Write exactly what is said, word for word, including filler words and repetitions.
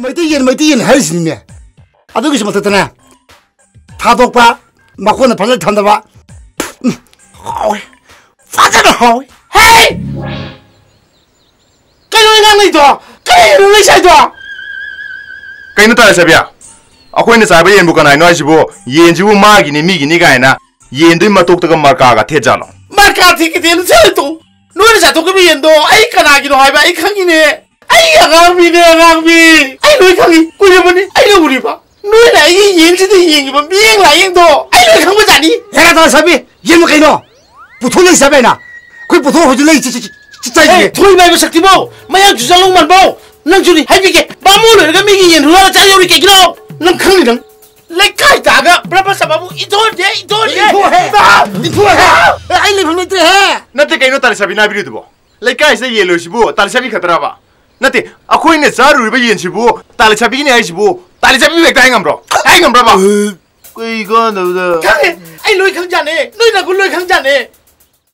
ꯃꯩꯇꯩ ꯌꯦꯟ, ꯃꯩꯇꯩ ꯌꯦꯟ ꯍꯥꯏꯔꯤꯁꯤꯅꯤꯅꯦ꯫ ꯑꯗꯨꯒꯤꯁꯨ ꯃꯊꯛꯇꯅꯦ, ꯊꯥꯗꯣꯛꯄ, ꯃꯈꯣꯟꯅ ꯐꯖꯅ ꯊꯝꯗꯕ꯫ ꯎꯝ, ꯍꯥꯎꯋꯦ꯫ ꯐꯖꯅ ꯍꯥꯎꯋꯦ꯫ ꯍꯦ! ꯀꯩꯅꯣ ꯅꯪ ꯉꯥꯡꯅꯩꯗꯣ? ꯀꯔꯤꯅꯣ ꯅꯪ ꯁꯥꯏꯗꯣ? ꯀꯩꯅꯣ ꯇꯥꯔꯦ ꯁꯥꯕꯤ? ꯑꯩꯈꯣꯏꯅ ꯆꯥꯕ ꯌꯦꯟꯕꯨ ꯀꯅꯥꯅꯣ ꯍꯥꯏꯁꯤꯕꯨ? ꯌꯦꯟꯁꯤꯕꯨ ꯃꯥꯒꯤꯅꯤ, ꯃꯤꯒꯤꯅꯤ ꯀꯥꯏꯅ ꯌꯦꯟꯗꯨꯒꯤ ꯃꯇꯣꯛꯇꯒ ꯃꯔꯀꯥꯒ ꯊꯦꯠ ꯖꯥꯠꯂꯣ? ꯃꯔꯀꯥ ꯊꯦꯠꯀꯦ ꯊꯦꯠꯂꯨ, ꯊꯦꯠꯂꯨ ꯇꯣ꯫ ꯅꯣꯏꯅ ꯆꯥꯊꯣꯛꯈꯤꯕ ꯌꯦꯟꯗꯣ ꯑꯩ ꯀꯅꯥꯒꯤꯅꯣ ꯍꯥꯏꯕ ꯑꯩ ꯈꯪꯉꯤꯅꯦ꯫ ꯑꯩ ꯑꯉꯥꯡꯕꯤꯅꯦ, ꯑꯉꯥꯡꯕꯤ꯫ ꯑꯩ ꯂꯣꯏ ꯈꯪꯉꯤ꯫ ꯀꯨꯏꯔꯕꯅꯤ ꯑꯩꯅ ꯎꯔꯤꯕ꯫ ꯅꯣꯏꯅ ꯑꯩꯒꯤ ꯌꯦꯟꯁꯤꯗ ꯌꯦꯡꯉꯤꯕ ꯃꯤꯠꯌꯦꯡ ꯂꯥꯏꯌꯦꯡꯗꯣ ꯑꯩ ꯂꯣꯏ ꯈꯪꯕꯖꯥꯠꯅꯤ꯫ ꯍꯦꯔꯥ ꯇꯥ ꯁꯥꯕꯤ, ꯌꯦꯟꯕꯨ ꯀꯩꯅꯣ? ꯄꯨꯊꯣꯛ ꯂꯩ ꯁꯥꯕꯤ ꯍꯥꯏꯅ꯫ ꯑꯩꯈꯣꯏ ꯄꯨꯊꯣꯛ ꯍꯧꯖꯤꯛ ꯂꯩ ꯆꯤ-, ꯆꯤ-, ꯆꯤ-, ꯆꯥꯏꯁꯤꯅꯦ꯫ ꯑꯦ, ꯊꯣꯏꯕ ꯍꯥꯏꯕ ꯁꯛꯇꯤꯕꯧ, ꯃꯌꯥꯡ ꯆꯨꯖꯥꯛꯂꯧ ꯃꯥꯟꯕꯧ, ꯅꯪꯁꯨꯅꯤ ꯍꯥꯏꯕꯤꯒꯦ꯫ ꯕꯥꯃꯣꯟ ꯑꯣꯏꯔꯒ ꯃꯤꯒꯤ ꯌꯦꯟ ꯍꯨꯔꯥꯜꯂ ꯆꯥ ꯌꯧꯔꯤ ꯀꯩꯒꯤꯅꯣ? ꯅꯪ ꯈꯪꯅꯤ ꯅꯪ꯫ ꯂꯩꯀꯥꯏ ꯇꯥꯒ ꯕ꯭ꯔꯍ꯭ꯃ ꯁꯃꯥꯕꯨ ꯏꯟꯊꯣꯛꯍꯟꯗꯦ, ꯏꯟꯊꯣꯛꯍꯟꯗꯦ꯫ ꯏꯟꯊꯣꯛꯑꯣꯍꯦ꯫ ꯏꯟꯊꯣꯛꯑꯣꯍꯦ꯫ ꯑꯦ, ꯑꯩ ꯂꯩꯐꯝ ꯂꯩꯇ꯭ꯔꯦꯍꯦ꯫ ꯅꯠꯇꯦ, ꯀꯩꯅꯣ ꯇꯥꯂꯤ ꯁꯥꯕꯤꯅ ꯍꯥꯏꯕꯤꯔꯤꯗꯨꯕꯣ? ꯂꯩꯀꯥꯏꯁꯤꯗ ꯌꯦꯟ ꯂꯣꯏꯔꯤꯁꯤꯕꯨ ꯇꯥꯂꯤ ꯁꯥꯕꯤ ꯈꯛꯇꯔꯕ? ꯅꯠꯇꯦ, ꯑꯩꯈꯣꯏꯅ ꯆꯥꯔꯨꯔꯤꯕ ꯌꯦꯟꯁꯤꯕꯨ ꯇꯥꯂꯤ ꯁꯥꯕꯤꯒꯤꯅꯦ ꯍꯥꯏꯁꯤꯕꯨ ꯇꯥꯂꯤ ꯁꯥꯕꯤꯕꯨ ꯍꯦꯛꯇ ꯍꯥꯏ ꯉꯝꯕ꯭ꯔꯣ? ꯍꯥꯏ ꯉꯝꯕ꯭ꯔꯕ? ꯀꯩ ꯀꯥꯟꯗꯕꯗ? ꯈꯪꯉꯦ, ꯑꯩ ꯂꯣꯏ ꯈꯪꯖꯥꯠꯅꯦ, ꯅꯣꯏ ꯅꯒꯨꯟ ꯂꯣꯏ ꯈꯪꯖꯥꯠꯅꯦ꯫